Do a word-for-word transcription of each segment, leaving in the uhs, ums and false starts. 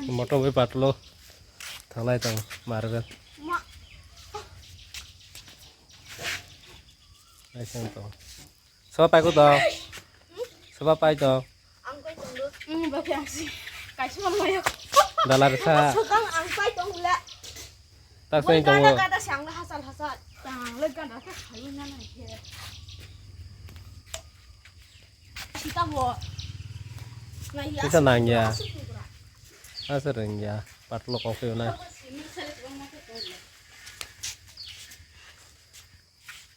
Motor bai patlo thanglai tong marwk. Naising tong. Soba pai ko to. Soba pai to. Ang pai tong do. Hmm, ba kya si. Kaisa mang mayo. Dalar sa. Sokang ang pai tong le. Tak sai tong. Gada gada sang le hasal hasal. Tang le gada ka khayo na na he. Sita bo. Nai ya. Sita nang ya. Asa rengya, patlo kok yo na.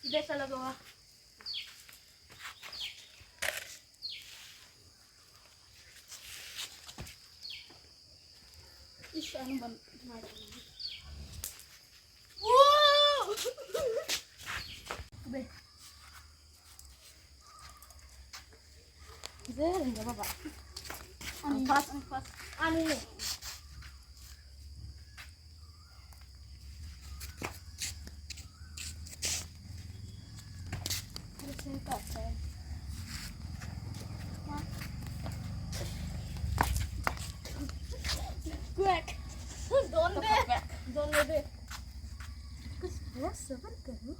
Ida sala gawa. Ish, anu ban. Wow! Be. Zero enggak apa-apa. Ani pas, ani pas. Ani. Quick. Don't be. Don't be. Because we're seven, can you?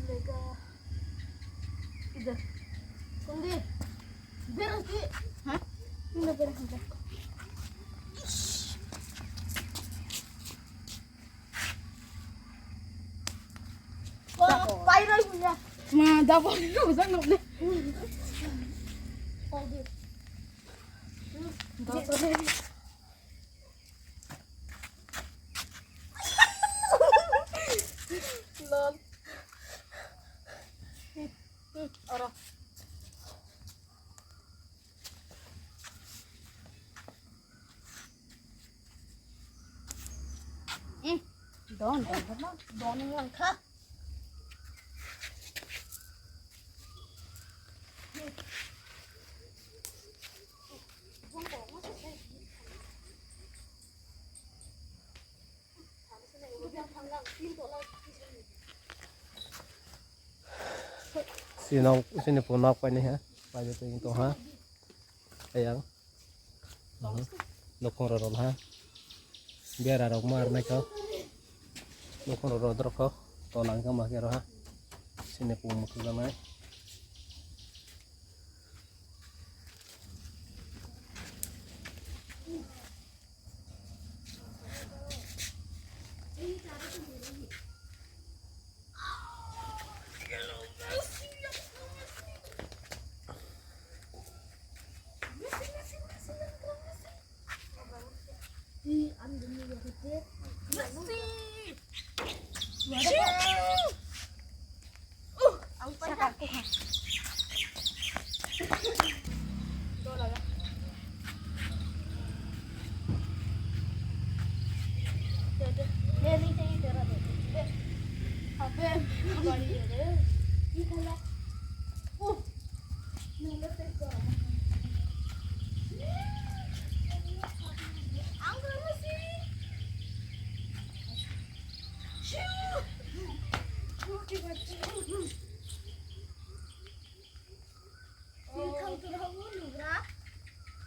Legal. Ida. Kundi. Berhenti. Hah? Ini berhenti. Oh, pai roi punya. Ma, dapat ni, jangan nak ni. Kundi. Lol. Oro. Hmm. Don, don, don, don yang kha. Sini, sini pun nak paini ha, paja tu itu ha, ayang. Nukhung rok rw ha. Bera rok ma rwnai kho. Nukhung rok rw dorkho. Tola wngkha ma khe rw ha. Sini pung muthung janai.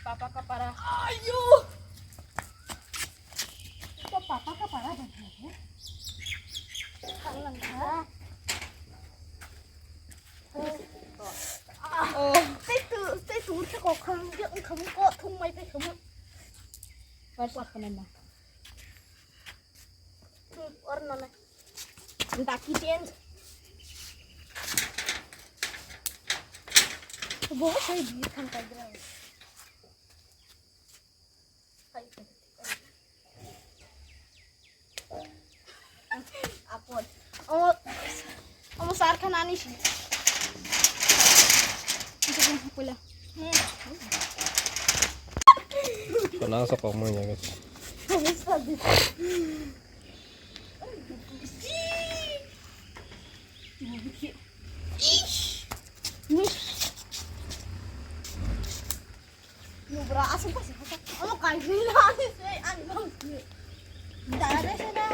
Papa kapara. Ayo. Ito papa kapara ba? Kalang ka. Oh. Tei tu, tei tu, tei ko kham, kham ko thum mai tei kham. Pas apa nama? Hmm, or mana? Daki change. Bo sai di thang kai dra. Apot. Omo, omo sar khan ani si. Ito kung hapula. Kana sa kok mo nya guys. Nubra asal pas apa? Omo kai ni la ni se ani bang. Dare se na